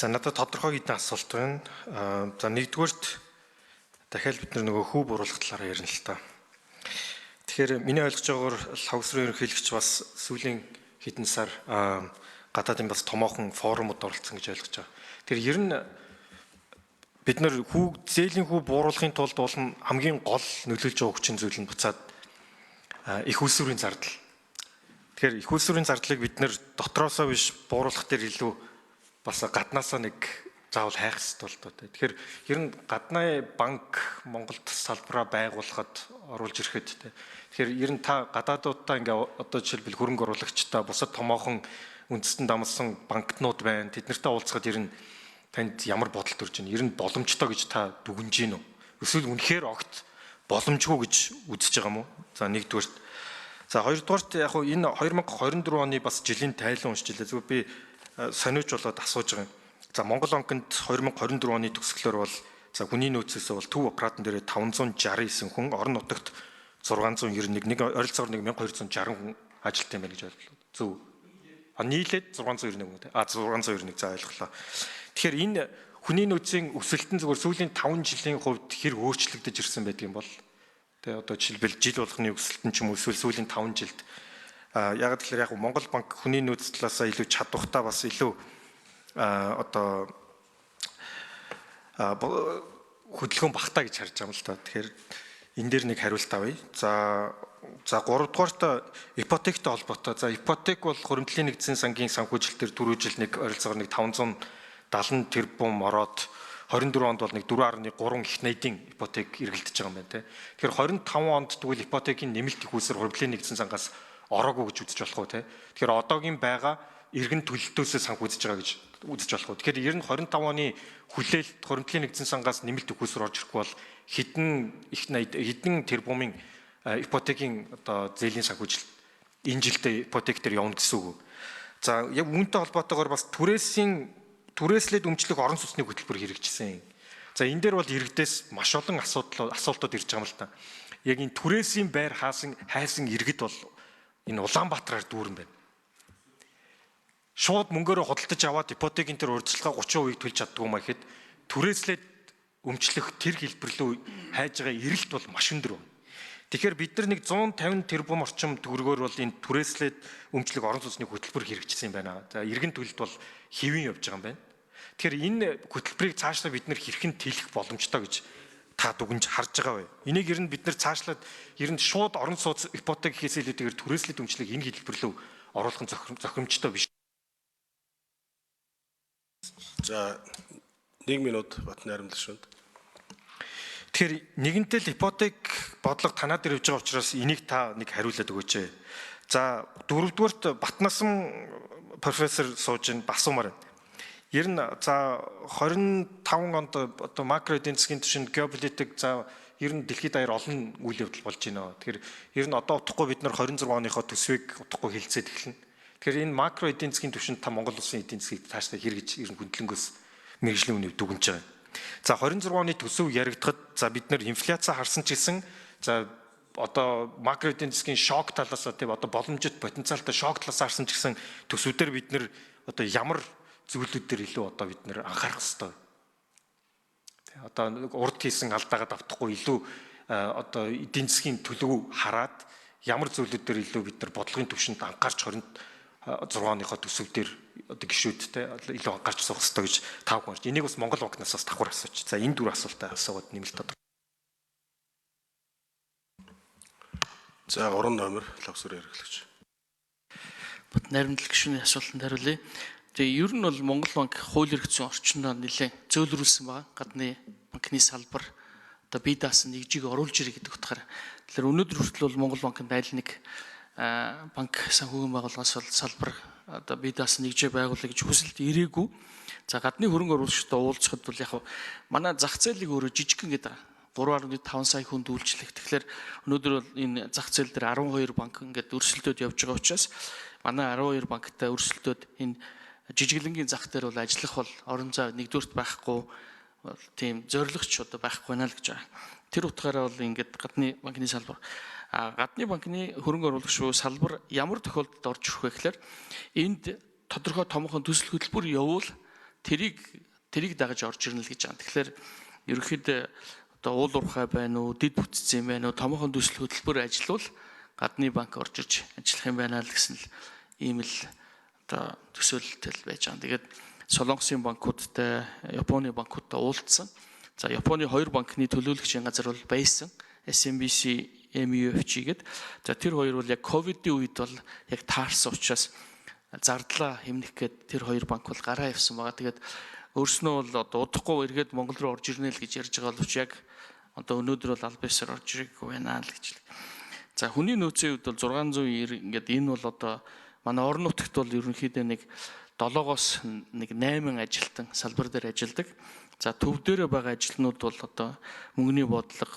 За, надад тодорхой хэдэн асуулт байна. За, нэгдүгээрт дахиад бид нар нөгөө хүү бууруулах талаар ярина л та. Тэгэхээр миний ойлгож байгаагаар Лхагва ерөнхийлөгч бас сүүлийн хэдэн сар гадаадын бас томоохон форумуд оролцсон гэж ойлгож байгаа. Тэгэхээр ер нь бид нар хүү, зээлийн хүү бууруулахын тулд бол хамгийн гол нөлөөлж байгаа хүчин зүйл нь буцаад эх үүсвэрийн зардал. Тэгэхээр эх үүсвэрийн зардлыг бид нар дотроосоо биш, бууруулах дээр илүү бас гаднаасаа нэг заавал хайх ёстой л доо. Тэгэхээр ер нь гадны банк Монголд салбараа байгуулахад, оруулж ирэхэд, тэгэхээр ер нь та гадаадуудаа ингээ одоо жишээлбэл хөрөнгө оруулагчтай, бусад томоохон үндэстэн дамлсан банкнууд байна. Тэд нартай уулзахад ер нь танд ямар бодол төрж байна? Ер нь боломжтой гэж та дүгнэж гин үү? Эсвэл үнэхээр огт боломжгүй гэж үзэж байгаа юм уу? За, нэгдүгээрт. За, хоёрдугаарт яг хуу энэ 2024 оны бас жилийн тайлан уншиж илээ. Зүгээр би сониуч болоод асууж байгаа юм. За, Монгол банкнд 2024 оны төгсгөлөөр бол, за, хүний нөөцөөсөө бол төв аппаратан дээр 569 хүн, орон нутагт 691, нэг ойролцоогоор нэг 1260 хүн ажилтсан юм байна гэж ойлголоо. Зөв. А, нийлээд 691 хүн тий. А, 691, за, ойлголоо. Тэгэхээр энэ хүний нөөцийн өсөлт нь зүгээр сүүлийн 5 жилийн хувьд хэр өөрчлөгдөж ирсэн байдаг юм бол тэгээ одоо жишээлбэл жил болгоны өсөлт нь ч юм уу, эсвэл сүүлийн 5 жилд, яг тэгэхээр яг Монгол банк хүний нөөц талаасаа илүү чадвартай, бас илүү одоо хөдөлгөөн багтаа гэж харж байгаа юм л та. Тэгэхээр энэ дээр нэг хариулт авъя. За, гуравдугаарт ипотектэй холбоотой. За, ипотек бол хуримтлалын нэгдсэн сангийн санхүүжилтээр түрүү жил нэг ойролцоогоор нэг 570 тэрбум ороод 24 онд бол нэг 4.3 их найдын ипотек эргэлдэж байгаа юм байна те. Тэгэхээр 25 онд тэгвэл ипотекийн нэмэлт эх үүсвэр хуримтлалын нэгдсэн сангаас ороогүй гэж үзэж болох уу те. Тэгэхээр одоогийн байгаа эргэн төлөлтөөсөө санхүүжиж байгаа гэж үзэж болох уу. Тэгэхээр ер нь 25 оны хүлээлт хуримтлалын нэгдсэн сангаас нэмэлт эх үүсвэр орж ирэхгүй бол хэдэн их найд, хэдэн тэрбумын ипотекийн одоо зээлийн санхүүжилт энэ жилдээ ипотек дээр явна гэсэн үг. За, яг үүнтэй холбоотойгоор бас түрээсийн, түрээслээд өмчлөх орон сууцны хөтөлбөр хэрэгжсэн. За, энэ дээр бол иргэдээс маш олон асуултууд ирж байгаа юм л та. Яг энэ түрээсийн байр хаасан хайсан иргэд бол энэ Улаанбаатараар дүүрэн байна. Шууд мөнгөөрөө худалдаж аваад ипотекийн тэр урьдчилгаа 30%-ийг төлж чаддгүй юм гэхэд түрээслээд өмчлөх тэр хэлбэр рүү хайж байгаа эрэлт бол маш өндөр байна. Тэгэхээр бид нар нэг 150 тэрбум орчим төгрөгөөр бол энэ түрээслээд өмчлөх орон сууцны хөтөлбөр хэрэгжсэн юм байна. За, эргэн төлөлт бол хэвэн явж байгаа юм байна. Тэгэхээр энэ хөтөлбөрийг цаашлаа бид нар хэрхэн тэлэх боломжтой гэж та дүгнж харж байгаа вэ? Энийг ер нь бид нар цаашлаад ер нь шууд орон сууц ипотек гэхээс илүүтэйгээр түрээслээд өмчлөх энэ хэлбэр рүү оруулах нь зохимжтой биш. За, 1 минут Батнайрамдал шүнд. Тэгэхээр нэгэнтээ л ипотек бодлого танаа дээр явж байгаа учраас энийг та нэг хариулаад өгөөч. За, дөрөвдүгээрт Батнасан профессор сууж ин асуумаар байна. Ер нь, за, 25 онд одоо макро эдийн засгийн түвшинд геополитик, за, ер нь дэлхийд даяар олон үйл явдал болж байна. Тэгэхээр ер нь одоо утгагүй бид нар 26 оныхоо төсвийг утгагүй хэлцээд эхэлнэ. Тэгэхээр энэ макро эдийн засгийн түвшинд та Монгол улсын эдийн засгийг цаашдаа хэрэгж ер нь хөндлөнгөөс мэргэжлийн үнэв дүгнж байгаа. За, 26 оны төсөв яригдахад, за, бид нар инфляци харсан ч гэсэн, за, одоо макро эдийн засгийн шок талаас, тийм, одоо боломжит потенциалтай шок талаас харсан ч гэсэн төсвүүдээр бид нар одоо ямар зүйлүүд дээр илүү одоо бид нар анхаарах ёстой. Тэ, одоо урд хийсэн алдаагаа давтахгүй илүү одоо эдийн засгийн төлөв хараад ямар зүйлүүд дээр илүү бид нар бодлогын түвшинд анхаарч 26 оныхоо төсөв дээр одоо гишүүдтэй илүү анхаарч суух ёстой гэж та бүхэн харж. Энийг бас Монгол банкнаас бас давхар асууч. За, энэ дөрвөн асуултаа асуугаад нэмэлт одоо. За, 3 номер Лхагва эрхлэгч. Батнайрамдал гишүүний асуултанд хариулъя. Тэгээ ер нь бол Монгол банк хууль эрх зүйн орчиндөө нэлээд зөөлрүүлсэн байгаа. Гадны банкны салбар одоо бие даасан нэгжийг оруулж ирэх гэдэг утгаараа. Тэгэхээр өнөөдөр хүртэл бол Монгол банкнд аль нэг банк санхүүгийн байгууллагаас бол салбар одоо бие даасан нэгжээ байгуулъя гэж хүсэлт ирээгүй. За, гадны хөрөнгө оруулагчтай уулзахад бол яг манай зах зээлийг өөрөө жижигхэн гэдэг 3.5 сая хүн дүүлжлэх. Тэгэхээр өнөөдөр бол энэ зах зээл дээр 12 банк ингээд өрсөлдөөд явж байгаа учраас манай 12 банктай өрсөлдөөд энэ жижиглэнгийн зах дээр бол ажиллах бол орон зай нэгдүгээрт байхгүй бол тийм зорилгоч одоо байхгүй наа л гэж байгаа. Тэр утгаараа бол ингээд гадны банкны салбар, гадны банкны хөрөнгө оруулагч буюу салбар ямар тохиолдолд орж ирэх вэ гэхээр энд тодорхой томоохон төсөл хөтөлбөр явуул Тэрийг дагаж орж ирнэ л гэж байгаа. Тэгэхээр ерөнхийдөө одоо уул уурхай байна уу, дэд бүтцийн байна уу, томоохон төсөл хөтөлбөр ажиллавал гадны банк орж ирж ажиллах юм байна л гэсэн л ийм л одоо төсөөлөлтэй байж байгаа. Тэгээд Солонгосын банкудтай, Японы банкудтай уулзсан. За Японы хоёр банкны төлөөлөгчийн газар бол байсан. SMBC, MUFG гээд. За тэр хоёр бол яг ковидын үед бол яг таарсан учраас зардлаа хэмнэх гээд тэр хоёр банк бол гараа явсан байгаа. Тэгээд өөрснөө бол одоо удахгүй эргээд Монгол руу орж ирнэ л гэж ярьж байгаа боловч яг одоо өнөөдөр бол аль биесээр орж ирээгүй байна л гэж. За хүний нөөцийн хувьд бол 690 ингээд энэ бол одоо манай орон нутагт бол ерөнхийдөө нэг 7-оос нэг 8 ажилтан салбар дээр ажилладаг. За төв дээрээ байгаа ажилтнууд бол одоо мөнгөний бодлого,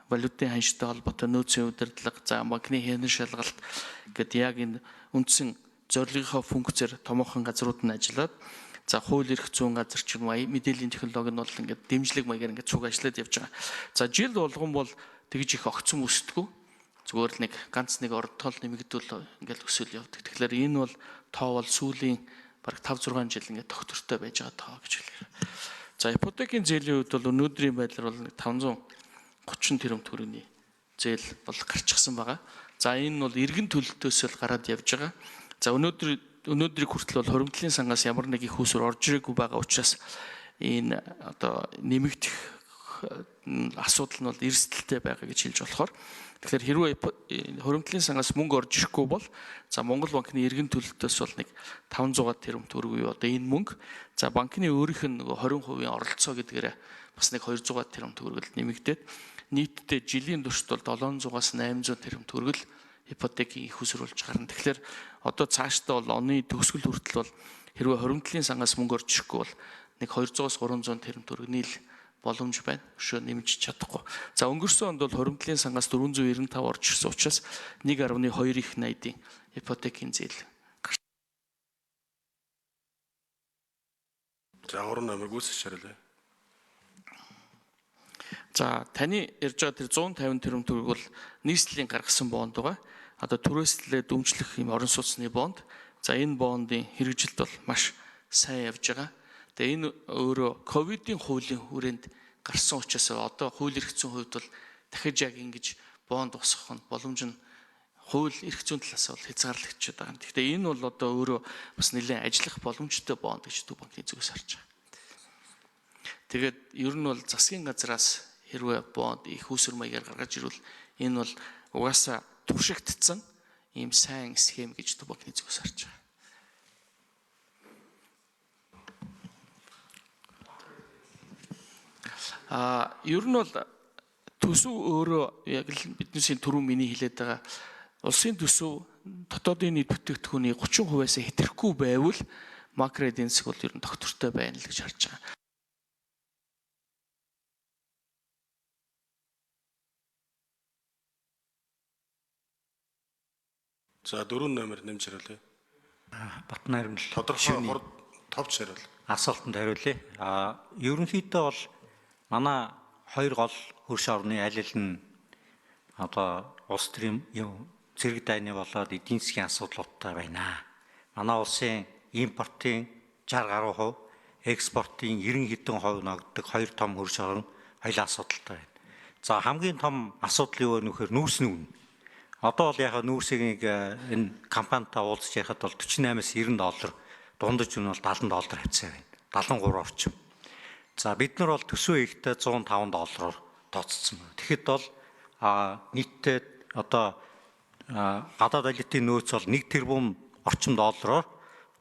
валютын ханштай холбоотой нөөцийн удирдлага, за банкны хянан шалгалт гэдэг яг энэ үндсэн зорилгынхоо функцээр томоохон газрууд нь ажиллаад, за хууль эрх зүйн газар ч юм уу мэдээллийн технологи нь бол ингээд дэмжлэг маягаар ингээд цуг ажиллаад явж байгаа. За жил болгон бол тэгж их огцом өсдөггүй. Зүгээр л нэг ганц нэг ордтол нэмэгдүүл ингээд өсөөл явдаг. Тэгэхээр энэ бол тоо бол сүүлийн бараг 5 6 жил ингээд тогтвортой байж байгаа тоо гэж хэлээ. За ипотекийн зээлийн хувьд бол өнөөдрийн байдлаар бол 530 тэрбум төгрөгийн зээл бол гарчихсан байгаа. За энэ нь бол эргэн төлөлтөөс л гараад явж байгаа. За өнөөдрийг хүртэл бол хуримтлалын сангаас ямар нэг их усүр орж ирээгүй байгаа учраас энэ одоо нэмэгдэх асуудал нь бол эрсдэлтэй байгаа гэж хэлж болохоор, тэгэхээр хэрвээ хуримтлалын сангаас мөнгө орж ирэхгүй бол за Монгол банкны эргэн төлөлтөөс бол нэг 500 тэрбум төгрөг юу одоо энэ мөнгө, за банкны өөрийнх нь нөгөө 20% оролцоо гэдгээрээ бас нэг 200 тэрбум төгрөгөл нэмэгдээд нийтдээ жилийн туршид бол 700-аас 800 тэрбум төгрөгөл ипотекийн их усүр болж гарна. Тэгэхээр одоо цаашдаа бол оны төгсгөл хүртэл бол хэрвээ хуримтлалын сангаас мөнгө орж ирэхгүй бол нэг 200-аас 300 тэрбум төгрөгийн л боломж байна. Өшөө нэмж чадахгүй. За өнгөрсөн онд бол хуримтлалын сангаас 495 орж ирсэн учраас 1.2 их найдын ипотекийн зээл. За 3 номер гүйцэтгэж хариулъя. За таны ярьж байгаа тэр 150 тэрбум төгрөг бол нийслэлийн гаргасан бонд байгаа. Одоо түрээслэлээ дэмжлэх юм орон сууцны бонд. За энэ бондын хэрэгжилт бол маш сайн явж байгаа. Тэгээ энэ өөрөө ковидын хуулийн хүрээнд гарсан учраас одоо хууль эрх зүйн хувьд бол дахиж яг ингэж бонд босгох нь боломж нь хууль эрх зүйн талаас бол хязгаарлагдчихад байгаа юм. Гэхдээ энэ бол одоо өөрөө бас нэлээд ажиллах боломжтой бонд гэж Төв банкны зүгээс харж байгаа. Тэгээд ер нь бол засгийн газраас хэрвээ бонд их усүр маягаар гаргаж ирвэл энэ бол угаасаа туршигдсан ийм сайн схем гэж Төв банкны зүгээс харж байгаа. Ер нь бол төсөв өөрөө яг л биднээсийн түрүү миний хэлээд байгаа улсын төсөв дотоодын нийт бүтээгдэхүүний 30%-аас хэтрэхгүй байвал макро эдийн засаг бол ер нь тогтвортой байна л гэж харж байгаа. За 4 номер нэмж хариулъя. Батнайрамл тодорхой хурд товч хариул. Асуултанд хариулъя. Ерөнхийдөө бол манай хоёр гол хөрш орны аль аль нь одоо улс төрийн зэрэг дайны болоод эдийн засгийн асуудлуудтай байна. Манай улсын импортын 60 гаруй хувь, экспортын 90 хэдэн хувь ногддог хоёр том хөрш орн хоёул асуудалтай байна. За хамгийн том асуудал юу вэ гэхээр нүүрсний үнэ. Одоо бол яг нүүрсийг энэ компанитай уулзч ярихад бол 48-аас 90 доллар, дундаж үнэ бол 70 доллар хавцаа байна. 73 орчим. За бид нар бол төсвөө ихтэй 105 доллараар тооцсон байна. Тэгэхэд бол нийтдээ одоо гадаад валютын нөөц бол 1 тэрбум орчим доллараар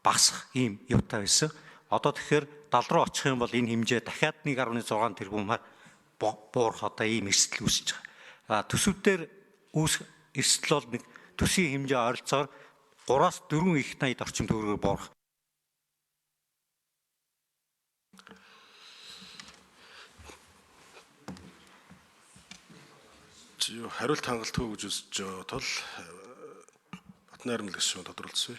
багасах ийм явтай байсан. Одоо тэгэхээр 70 руу очих юм бол энэ хэмжээ дахиад 1.6 тэрбумаар буурах одоо ийм эрсдэл үүсэж байгаа. Төсөв дээр үүсэх эрсдэл бол нэг төсвийн хэмжээ ойролцоогоор 3-аас 4 их 80 орчим төгрөгөөр буурах. Хариулт хангалтгүй гэж үзэж байгаа тул Батнайрамл гишүүн тодруулсан.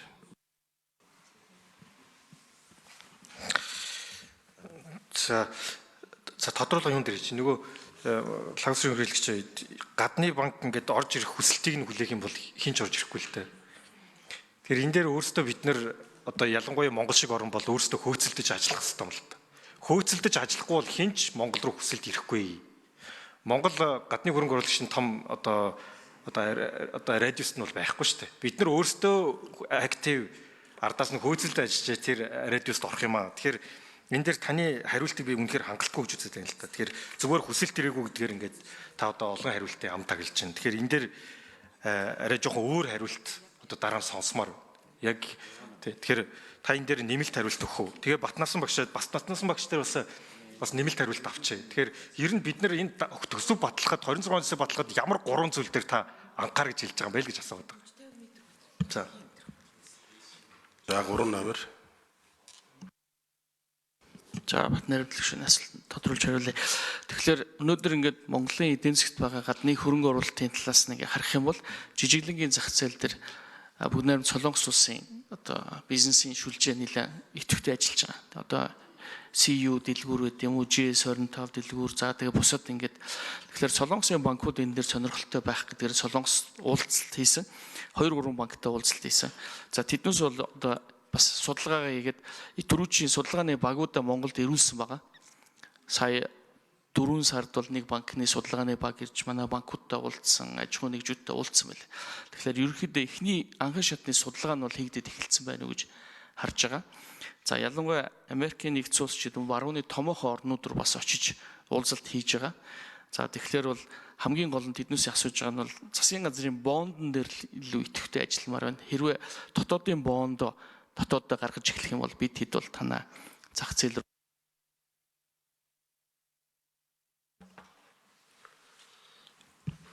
За тодруулга юун дээр чи нөгөө лагсрын хэрэглэгч гадны банк ингээд орж ирэх хүсэлтийг нь хүлээх юм бол хин ч орж ирэхгүй л дээ. Тэгэхээр энэ дээр өөрсдөө бид нэр одоо ялангуяа Монгол шиг орн бол өөрсдөө хөөцөлдөж ажиллах хэрэгтэй юм л та. Хөөцөлдөж ажиллахгүй бол хэн ч Монгол руу хүсэлт ирэхгүй. Монгол гадны хөрөнгө оруулагчийн том одоо одоо одоо радиус нь бол байхгүй шүү дээ. Бид нар өөрсдөө актив ардаас нь хөөцөлдөж ажиллаж тэр радиуст орох юм аа. Тэгэхээр энэ дээр таны хариултыг би үнэхээр хангалтгүй гэж үздэг юм л та. Тэгэхээр зүгээр хүсэлт ирээгүй гэдгээр ингээд та одоо олон хариултын ам таглаж байна. Тэгэхээр энэ дээр арай жоохон өөр хариулт одоо дараа нь сонсомоор. Яг тэгэхээр та энэ дээр нэмэлт хариулт өгөх үү? Тэгээ Батнасан багшаад бас Батнасан багш дээр бас нэмэлт хариулт авчээ. Тэгэхээр ер нь бид нар энэ төсөв баталхад 26 төсөв баталхад ямар гурван зүйл дээр та анхаар гэж хэлж байгаа юм бэ л гэж асууад байгаа. За. За 3 номер. За Бат найрамдлах шүн асуулт тодруулж хариулъя. Тэгэхээр өнөөдөр ингээд Монголын эдийн засгт байгаа гадны хөрөнгө оруулалтын талаас нэг харах юм бол жижиглэнгийн зах зээл дээр бүгд найрамд Солонгос улсын одоо бизнесийн шүлжээ нэлээд идэвхтэй ажиллаж байгаа. Одоо CU дэлгүүр гэдэг юм уу, GS25 дэлгүүр, за тэгээ бусад ингээд тэгэхээр Солонгосын банкуд энэ дээр сонирхолтой байх гэдгээр Солонгос уулзалт хийсэн. 2 3 банктай уулзалт хийсэн. За тэднээс бол одоо бас судалгаагаа хийгээд түрүүчийн судалгааны багуудаа Монголд ирүүлсэн байгаа. Сая 4 сард бол нэг банкны судалгааны баг ирж манай банкудтай уулзсан, аж ахуйн нэгжүүдтэй уулзсан байл. Тэгэхээр ерөнхийдөө эхний анхан шатны судалгаа нь бол хийгдээд эхэлсэн байна уу гэж харж байгаа. За ялангуяа Америкийн нэгдсэн улс ч гэдэг нь барууны томоохон орнууд руу бас очиж уулзалт хийж байгаа. За тэгэхээр бол хамгийн гол нь тэднээс асууж байгаа нь бол засгийн газрын бондон дээр илүү идэвхтэй ажилламаар байна. Хэрвээ дотоодын бондоо дотооддоо гаргаж эхлэх юм бол бид хэд бол танаа зах зээл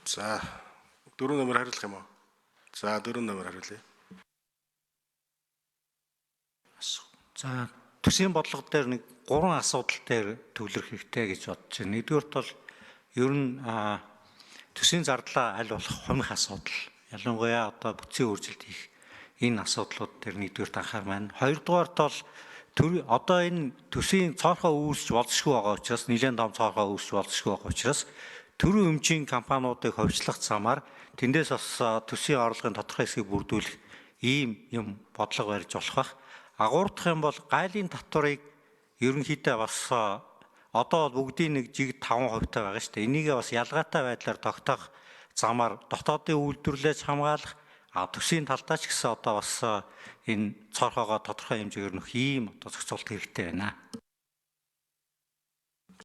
За 4 номер хариулах юм уу? За 4 номер хариулъя. За төсвийн бодлого дээр нэг гурван асуудал дээр төвлөрөх хэрэгтэй гэж бодож байна. Нэгдүгээрт бол ер нь төсвийн зардлаа аль болох хумих асуудал. Ялангуяа одоо бүтцийн өөрчлөлт хийх энэ асуудлууд дээр нэгдүгээрт анхаарал байна. Хоёрдугаарт бол одоо энэ төсвийн цоорхоо үүсч болзошгүй байгаа учраас нэлээд том цоорхоо үүсч болзошгүй байгаа учраас төрийн өмчийн компаниудыг ховчлох замаар тэндээс бас төсвийн орлогын тодорхой хэсгийг бүрдүүлэх ийм юм бодлого барьж болох бах. А гурав дахь юм бол гайлын татварыг ерөнхийдөө бас одоо бол бүгдийн нэг жиг 5% таа байгаа шүү дээ. Энийгээ бас ялгаатай байдлаар тогтоох замаар дотоодын үйлдвэрлэлээс хамгаалах, төсвийн талдаа ч гэсэн одоо бас энэ цоорхоогоо тодорхой хэмжээгээр нөх ийм одоо зохицуулт хэрэгтэй байна.